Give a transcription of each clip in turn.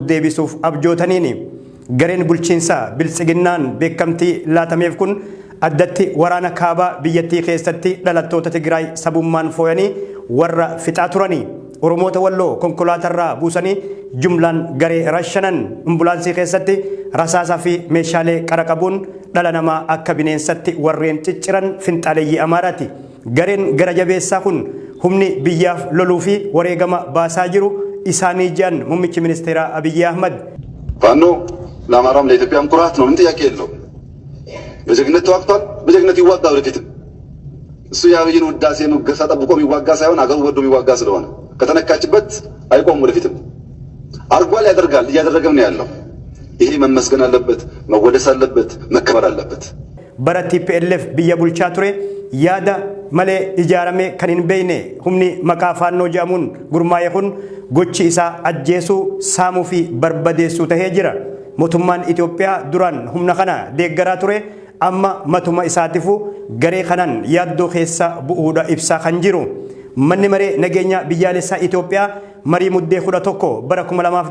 Deebisuuf abjootaniini. Gareen bulchiinsa Biltsiginnaan beekamtii laatameef kun addatti waraana kaabaa biyyattii keessatti dhalattoota Tigraay sabummaan fooyanii warra fixaa turani. Oromoota Walloo konkolaatarraa buusanii jumlaan garee rashanan ambulaansii keessatti rasaasaa fi meeshaalee qara qabuun dhala namaa akka bineensatti warreen cicciran finxaaleyyii Amaaraati. Gareen gara jabeessaa kun humni biyyaaf loluu fi wareegama baasaa jiru isaanii jedhan muummichi ministeeraa Abiyyi Ahmad. ፋኖ ለአማራም ለኢትዮጵያም ኩራት ነው። ምን ጥያቄ የለውም። በጀግንነት ተዋግቷል። በጀግንነት ይዋጋ ወደፊትም። እሱ የአብይን ውዳሴ ሙገሳ ጠብቆ የሚዋጋ ሳይሆን አገሩ ወዶ የሚዋጋ ስለሆነ ከተነካችበት አይቆምም። ወደፊትም አርጓል፣ ያደርጋል፣ እያደረገም ነው ያለው። ይሄ መመስገን አለበት፣ መወደስ አለበት፣ መከበር አለበት። Bara TPLF biyya bulchaa ture yaada malee ijaaramee kan hin beekne humni maqaa Faannoo jedhamuun gurmaa'e kun gochi isaa ajjeesuu, saamuu fi barbadeessuu tahee jira. Mootummaan Itoophiyaa duraan humna kana deeggaraa ture amma matuma isaatiifuu garee kanaan yaaddoo keessa bu'uudha ibsaa kan jiru. Manni maree nageenya biyyaalessaa Itoophiyaa marii Muddee 11 bara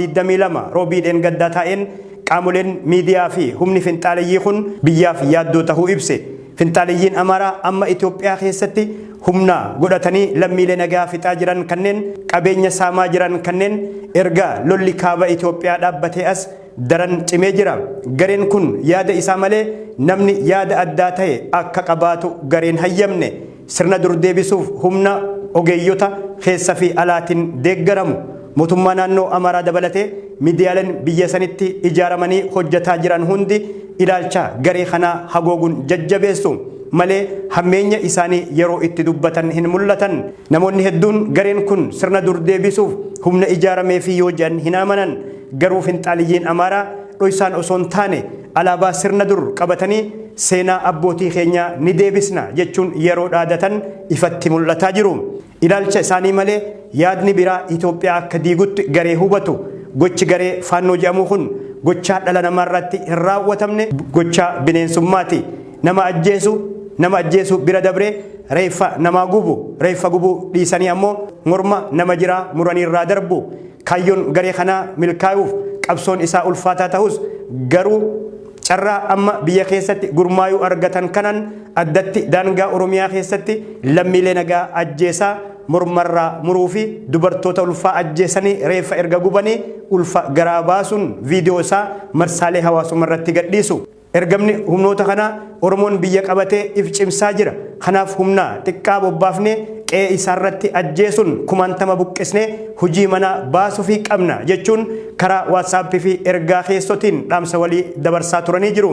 2022 roobii dheengaddaa taa'een qaamoleen miidiyaa fi humni finxaaleyyii kun biyyaaf yaaddoo tahuu ibse. Finxaaleyyiin Amaaraa amma Itoophiyaa keessatti humna godhatanii lammiilee nagaa fixaa jiran kanneen qabeenya saamaa jiran kanneen erga lolli kaaba Itoophiyaa dhaabbatee as daran cimee jira. Gareen kun yaada isaa malee namni yaada addaa ta'e akka qabaatu gareen hayyamne sirna dur deebisuuf humna ogeeyyota keessa fi alaatiin deeggaramu. Mootummaa naannoo Amaaraa dabalatee miidiyaaleen biyya sanitti ijaaramanii hojjetaa jiran hundi ilaalcha garee kanaa hagooguun jajjabeessu malee hammeenya isaanii yeroo itti dubbatan hin mul'atan. Namoonni hedduun gareen kun sirna dur deebisuuf humna ijaaramee fi yoo jedhan hin amanan. Garuu finxaaliyyiin Amaaraa dhoysaan osoo hin taane alaabaa sirna dur qabatanii seenaa abbootii keenyaa ni deebisna jechuun yeroo dhaadatan ifatti mul'ataa jiru. Ilaalcha isaanii malee yaadni biraa Itoophiyaa akka diigutti garee hubatu. Gochi garee Faannoo jedhamu kun gochaa dhala namaarratti hin raawwatamne, gochaa bineensummaati. Nama ajjeesu, nama ajjeesu bira dabree reeffa namaa gubu, reeffa gubuu dhiisanii ammoo morma nama jiraa muranii irraa darbu. Kaayyoon garee kanaa milkaa'uuf qabsoon isaa ulfaataa ta'us, garuu carraa amma biyya keessatti gurmaayuu argatan kanan addatti daangaa Oromiyaa keessatti lammiilee nagaa ajjeesaa, mormarraa muruu fi dubartoota ulfaa ajjeesanii reeffa erga gubanii ulfa garaa baasuun viidiyoo isaa marsaalee hawaasummaa irratti gadhiisu. Ergamni humnoota kanaa Oromoon biyya qabatee if cimsaa jira. Kanaaf humna xiqqaa bobbaafnee qe'ee isaarratti ajjeesuun kumaantama buqqisnee hojii manaa baasuufii qabna jechuun karaa WhatsAppii fi ergaa keessotiin dhaamsa walii dabarsaa turanii jiru.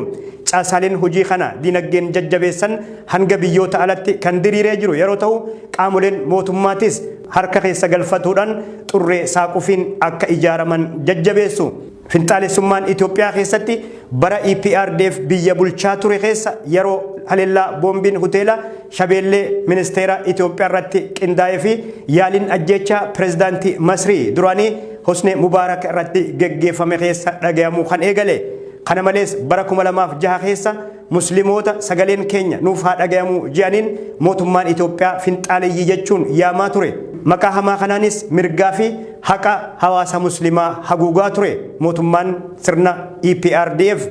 Caasaaleen hojii kana dinagdeen jajjabeessan hanga biyyoota alatti kan diriiree jiru yeroo ta'u, qaamoleen mootummaatis harka keessa galfatuudhaan xurree saaqufiin akka ijaaraman jajjabeessu. Finxaalessummaan Itoophiyaa keessatti bara EPRDF biyya bulchaa ture keessa yeroo haleellaa boombiin hoteela Shabeellee ministeera Itoophiyaa irratti qindaa'ee fi yaaliin ajjeechaa pirezidaantii Masrii duraanii Hosni Mubaarak irratti geggeeffame keessa dhagayamuu kan eegale. Kana malees bara 2006 keessa Musliimoota sagaleen keenya nuuf haa dhagayamuu jedhaniin mootummaan Itoophiyaa finxaaleyyii jechuun yaamaa ture. Maqaa hamaa kanaanis mirgaa fi haqa hawaasa Muslimaa haguugaa ture mootummaan sirna EPRDF.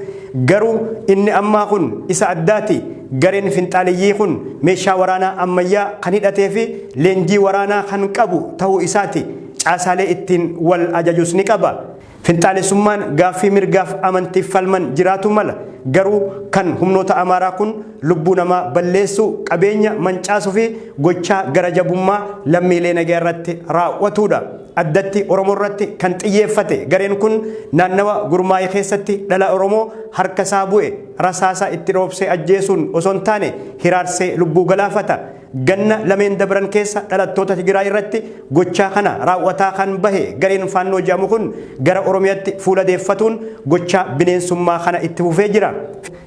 Garuu inni ammaa kun isa addaati. Gareen finxaaleyyii kun meeshaa waraanaa ammayyaa kan hidhatee fi leenjii waraanaa kan qabu ta'uu isaati. Caasaalee ittiin wal ajajus ni qaba. Finxaalessummaan gaaffii mirgaaf amantiif falman jiraatu mala. Garuu kan humnoota Amaaraa kun lubbuu namaa balleessuu, qabeenya mancaasuu fi gochaa gara jabummaa lammiilee nagaa irratti raawwatudha. Addatti Oromoo irratti kan xiyyeeffate gareen kun naannawa gurmaa'e keessatti dhala Oromoo harka isaa bu'e rasaasa itti dhoobsee ajjeesuun osoo hin taane hiraarsee lubbuu galaafata. Ganna lameen dabran keessa dhalattoota Tigraay irratti gochaa kana raawwataa kan bahe gareen Faannoo jedhamu kun gara Oromiyaatti fuula deeffatuun gochaa bineensummaa kana itti fufee jira.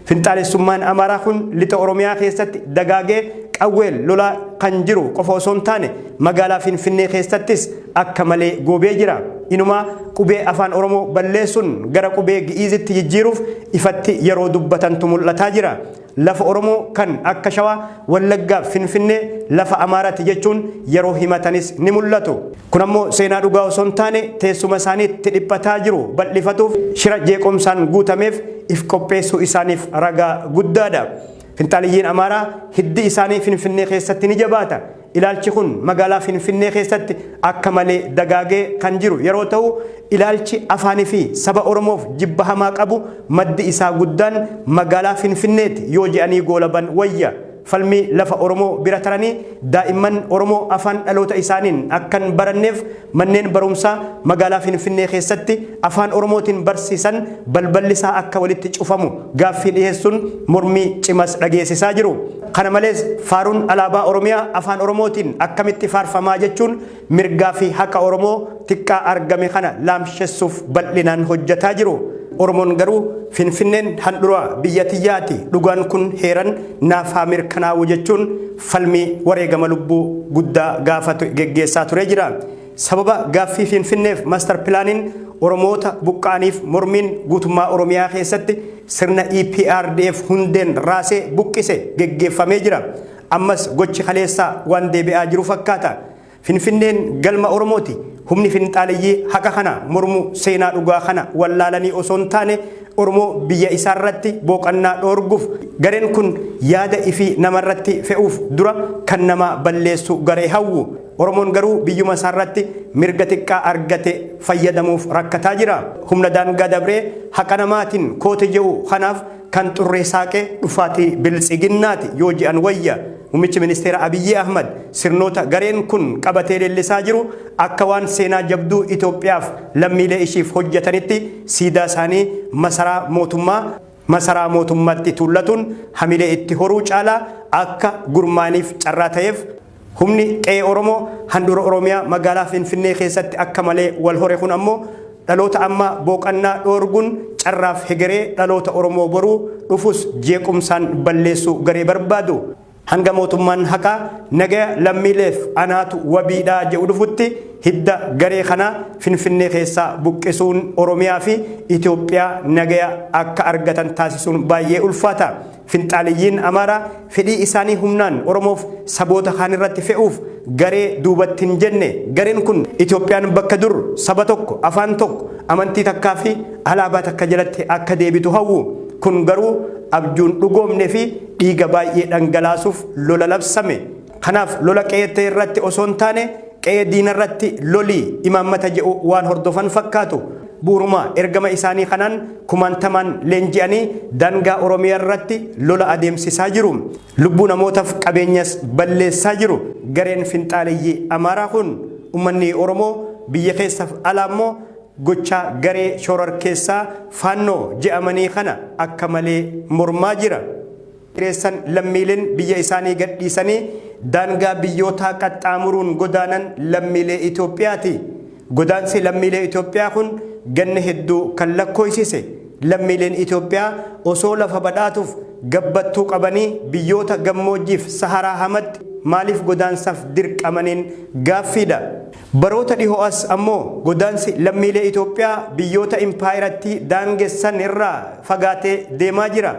Finxaalessummaan Amaaraa kun lixa Oromiyaa keessatti dagaagee qawween lolaa kan jiru qofa osoo hin taane magaalaa Finfinnee keessattis akka malee goobee jira. Inumaa qubee afaan Oromoo balleessuun gara qubee Gi'iizitti jijjiiruuf ifatti yeroo dubbatantu mul'ataa jira. Lafa Oromoo kan akka Shawaa, Wallaggaa, Finfinnee lafa Amaaraati jechuun yeroo himatanis ni mul'atu. Kun ammoo seenaa dhugaa osoo hin taane teessuma isaaniitti dhiphataa jiru bal'ifatuuf shira jeequmsaan guutameef if qopheessuu isaaniif ragaa guddaadha. Finxaaliyyiin Amaaraa hiddi isaanii Finfinnee keessatti ni jabaata. Ilaalchi kun magaalaa Finfinnee keessatti akka malee dagaagee kan jiru yeroo ta'u, ilaalchi afaanii fi saba Oromoof jibba hamaa qabu maddi isaa guddaan magaalaa Finfinneeti yoo je'anii goolaban wayya. Falmii lafa Oromoo bira taranii daa'imman Oromoo afaan dhaloota isaaniin akka hin baranneef manneen barumsaa magaalaa Finfinnee keessatti afaan Oromootiin barsiisan balballi isaa akka walitti cufamu gaaffii dhiheessuun mormii cimas dhageessisaa jiru. Kana malees faaruun alaabaa Oromiyaa afaan Oromootiin akkamitti faarfamaa jechuun mirgaa fi haqa Oromoo xiqqaa argame kana laamshessuuf bal'inaan hojjetaa jiru. Oromoon garuu Finfinneen handhuraa biyya tiyyaati, dhugaan kun heeran naaf haa mirkanaa'u jechuun falmii wareegama lubbuu guddaa gaafatu geggeessaa turee jira. Sababa gaaffii Finfinneef master pilaaniin Oromoota buqqa'aniif mormiin guutummaa Oromiyaa keessatti sirna EPRDF hundeen raasee buqqise geggeeffamee jira. Ammas gochi kaleessaa waan deebi'aa jiru fakkaata. Finfinneen galma Oromooti. Humni finxaaleyyii haqa kana mormu seenaa dhugaa kana wallaalanii osoo hin taane Oromoo biyya isaarratti booqannaa dhoorguuf. Gareen kun yaada ifii namarratti fe'uuf dura kan nama balleessu garee hawwu. Oromoon garuu biyyuma isaarratti mirga xiqqaa argate fayyadamuuf rakkataa jira. Humna daangaa dabree haqa namaatiin koote je'u kanaaf kan xurree saaqe dhufaatii biltsiginnaati yoo je'an wayya. Muummichi Ministeera Abiyyi Ahmad sirnoota gareen kun qabatee leellisaa jiru akka waan seenaa jabduu Itoophiyaaf lammiilee ishiif hojjetanitti siidaa isaanii masaraa mootummaa masaraa mootummaatti tuullatuun hamilee itti horuu caalaa akka gurmaaniif carraa ta'eef. Humni qe'ee Oromoo handhuura Oromiyaa magaalaa Finfinnee keessatti akka malee wal hore kun ammoo dhaloota ammaa booqannaa dhoorguun carraaf hegeree dhaloota Oromoo boruu dhufus jeequmsaan balleessuu garee barbaadu. Hanga mootummaan haqaa nagaya lammiileef anaatu wabiidhaa jedhu dhufutti hidda garee kanaa Finfinnee keessaa buqqisuun Oromiyaa fi Itoophiyaa nagaya akka argatan taasisuun baay'ee ulfaata. Finxaaleyyiin Amaaraa fedhii isaanii humnaan Oromoof saboota kaanirratti fe'uuf garee duubatti hin jenne. Gareen kun Itoophiyaan bakka dur saba tokko, afaan tokko, amantii takkaa fi alaabaa takka jalatti akka deebitu hawwu. Kun garuu abjuun dhugoomne fi dhiiga baay'ee dhangalaasuuf lola labsame. Kanaaf lola qe'ee irratti osoo hin taane qe'ee diinarratti loli imaammata jedhu waan hordofan fakkaatu. Bu'uuruma ergama isaanii kanaan kumaantamaan leenji'anii daangaa Oromiyaa irratti lola adeemsisaa jiru. Lubbuu namootaaf qabeenyas balleessaa jiru. Gareen finxaaleyyii Amaaraa kun uummanni Oromoo biyya keessaaf alaa immoo gochaa garee shororkeessaa Faannoo je'amanii kana akka malee mormaa jira. Jireessan lammiileen biyya isaanii gadhiisanii daangaa biyyootaa qaxxaamuruun godaanan lammiilee Itoophiyaati. Godaansi lammiilee Itoophiyaa kun ganna hedduu kan lakkoofsise. Lammiileen Itoophiyaa osoo lafa badhaatuuf gabbattuu qabanii biyyoota gammoojjiif Saharaa hamatti maaliif godaansaaf dirqamaniin gaaffiidha. Baroota dhihoo as ammoo godaansi lammiilee Itoophiyaa biyyoota impaayiratti daangessan irraa fagaatee deemaa jira.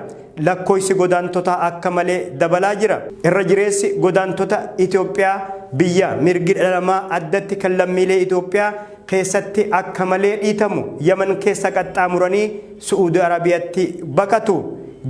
Lakkoofsi godaantotaa akka malee dabalaa jira. Irra jireessi godaantota Itoophiyaa biyya mirgi dhala namaa addatti kan lammiilee Itoophiyaa keessatti akka malee dhiitamu Yaman keessa qaxxaamuranii Su'uudi Arabiyaatti baqatu.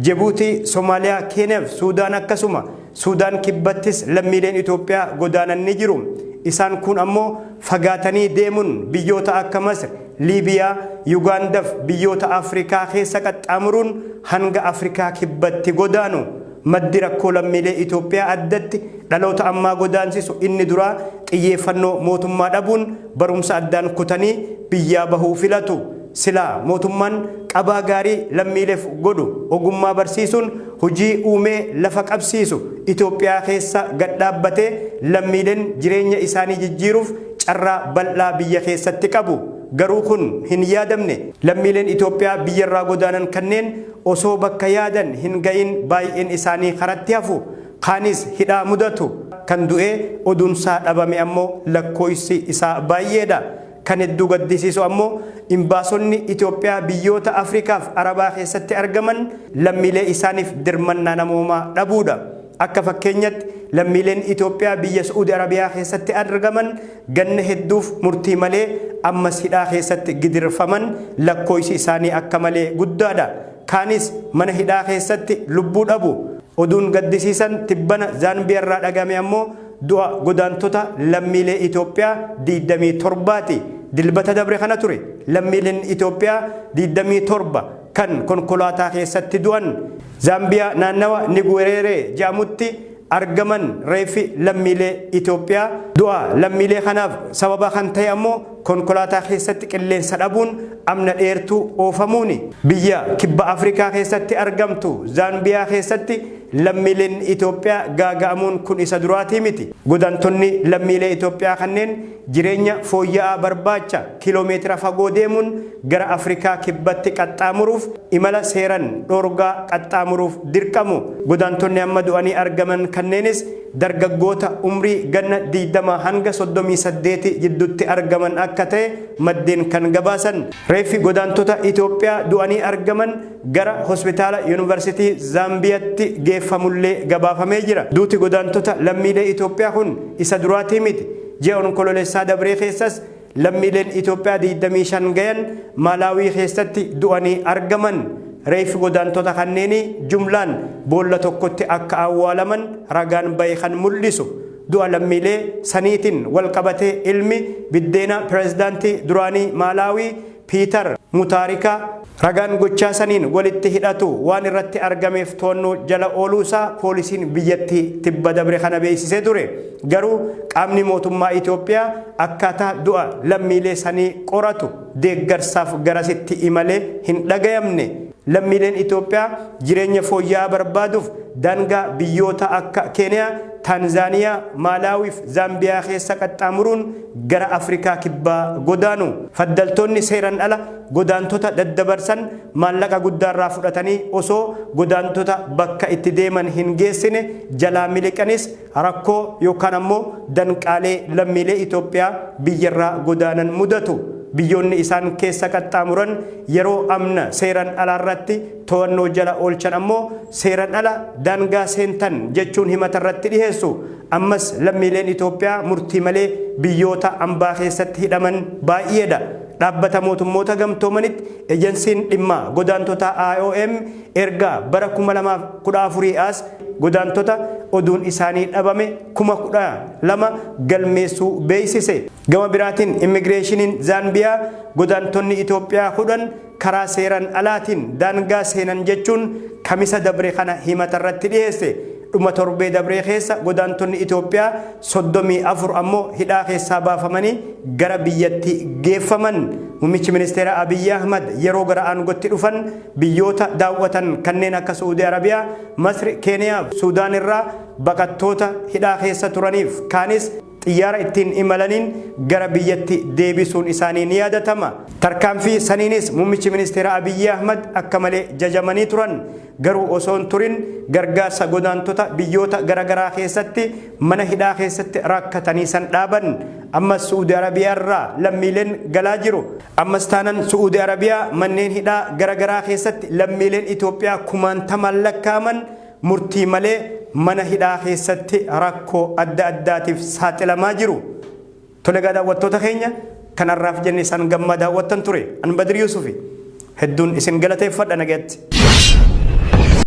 Jibuutii, Somaaliyaa, Keeniyaa fi Suudaan akkasuma. Suudaan kibbattis lammiileen Itoophiyaa godaanan ni jiru. Isaan kun ammoo fagaatanii deemuun biyyoota akka Masr, Liibiyaa, Yugaandaaf biyyoota Afrikaa keessa qaxxaamuruun hanga Afrikaa kibbatti godaanu. Maddi rakkoo lammiilee Itoophiyaa addatti dhaloota ammaa godaansisu inni duraa xiyyeeffannoo mootummaa dhabuun barumsa addaan kutanii biyyaa bahuu filatu. Silaa mootummaan qabaa gaarii lammiileef godhu ogummaa barsiisuun hojii uumee lafa qabsiisu Itoophiyaa keessa gad dhaabbatee lammiileen jireenya isaanii jijjiiruuf carraa bal'aa biyya keessatti qabu. Garuu kun hin yaadamne. Lammiileen Itoophiyaa biyyarraa godaanan kanneen osoo bakka yaadan hin ga'iin baay'een isaanii karatti hafu. Kaanis hidhaa mudatu. Kan du'ee oduunsaa dhabame ammoo lakkoofsi isaa baay'eedha. Kan hedduu gaddisiisu ammoo imbaasonni Itoophiyaa biyyoota Afrikaaf Arabaa keessatti argaman lammiilee isaaniif dirmannaa namoomaa dhabuudha. Akka fakkeenyatti lammiileen Itoophiyaa biyya Su'uudi Arabiyaa keessatti argaman ganna hedduuf murtii malee ammas hidhaa keessatti gidirfaman lakkoofsi isaanii akka malee guddaadha. Kaanis mana hidhaa keessatti lubbuu dhabu. Oduun gaddisiisan tibbana Zaambiyaarraa dhagame ammoo du'a godaantota lammiilee Itoophiyaa 27ti. Dilbata dabre kana ture lammiileen Itoophiyaa 27 kan konkolaataa keessatti du'an. Zaambiyaa naannawa Niguweeree jedhamutti argaman reeffi lammiilee Itoophiyaa. Du'a lammiilee kanaaf sababa kan ta'e ammoo konkolaataa keessatti qilleensa dhabuun amna dheertuu oofamuuni. Biyya kibba Afrikaa keessatti argamtu Zaambiyaa keessatti lammiileen Itoophiyaa gaaga'amuun kun isa duraatii miti. Godaantonni lammiilee Itoophiyaa kanneen jireenya fooyya'aa barbaacha kiiloomeetira fagoo deemuun gara Afrikaa kibbatti qaxxaamuruuf imala seeran dhoorgaa qaxxaamuruuf dirqamu. Godaantonni amma du'anii argaman kanneenis dargaggoota umrii ganna 20 hanga 38 jidduutti argaman akka ta'e maddeen kan gabaasan. Reeffi godaantota Itoophiyaa du'anii argaman gara hospitaala Yuunivarsiitii Zaambiyaatti geeffamullee gabaafamee jira. Duuti godaantota lammiilee Itoophiyaa kun isa duraatii miti. Ji'a Onkoloolessaa dabree keessas lammiileen Itoophiyaa 25 gayan Maalaawii keessatti du'anii argaman. Reeffi godaantota kanneenii jumlaan boolla tokkotti akka awwaalaman ragaan bahe kan mul'isu. Du'a lammiilee saniitiin wal qabatee ilmi biddeena pireezidaantii duraanii Maalaawii Piitar Mutaarikaa ragaan gochaa saniin walitti hidhatu waan irratti argameef to'annoo jala ooluusaa poolisiin biyyattii tibba dabre kana beeksisee ture. Garuu qaamni mootummaa Itoophiyaa akkaataa du'a lammiilee sanii qoratu deeggarsaaf garasitti imalee hin dhagayamne. Lammiileen Itoophiyaa jireenya fooyya'aa barbaaduuf daangaa biyyoota akka Keeniyaa, Taanzaaniyaa, Maalaawii fi Zaambiyaa keessa qaxxaamuruun gara Afrikaa kibbaa godaanu. Faddaltoonni seeran ala godaantota daddabarsan maallaqa guddaarraa fudhatanii osoo godaantota bakka itti deeman hin geessine jalaa miliqanis rakkoo yookaan ammoo danqaalee lammiilee Itoophiyaa biyyarraa godaanan mudatu. Biyyoonni isaan keessa qaxxaamuran yeroo amna seeran alaarratti to'annoo jala oolchan ammoo seeran ala daangaa seentan jechuun himata irratti dhiheessu. Ammas lammiileen Itoophiyaa murtii malee biyyoota ambaa keessatti hidhaman baay'eedha. Dhaabbata mootummoota gamtoomanitti ejensiin dhimma godaantota IOM erga bara 2014 as godaantota oduun isaanii dhabame 12,000 galmeessuu beeksise. Gama biraatiin immigireeshiniin Zaambiyaa godaantonni Itoophiyaa 10 karaa seeran alaatiin daangaa seenan jechuun kamisa dabre kana himata irratti dhiyeesse. Dhuma torbee dabree keessa godaantonni Itoophiyaa 34 ammoo hidhaa keessaa baafamanii gara biyyatti geeffaman. Muummichi ministeera Abiyyi Ahmad yeroo gara aangootti dhufan biyyoota daawwatan kanneen akka Su'uudii Arabiyaa, Masri, Keeniyaa fi Suudaan irraa baqattoota hidhaa keessa turaniif kaanis xiyyaara ittiin imalaniin gara biyyatti deebisuun isaanii ni yaadatama. Tarkaanfii saniinis muummichi ministeera Abiyyi Ahmad akka malee jajamanii turan. Garuu osoo hin turin gargaarsa godaantota biyyoota garaagaraa keessatti mana hidhaa keessatti rakkatanii san dhaaban. Ammas Su'uudii Arabiyaa irraa lammiileen galaa jiru. Ammas taanan Su'uudii Arabiyaa manneen hidhaa garaagaraa keessatti lammiileen Itoophiyaa kumaantamaan lakkaa'aman murtii malee mana hidhaa keessatti rakkoo adda addaatiif saaxilamaa jiru. Tole egaa daawwattoota keenya kanarraaf jenne isaan gammaa daawwattan ture. An Badir Yuusufi. Hedduun isin galateeffadha nagayatti.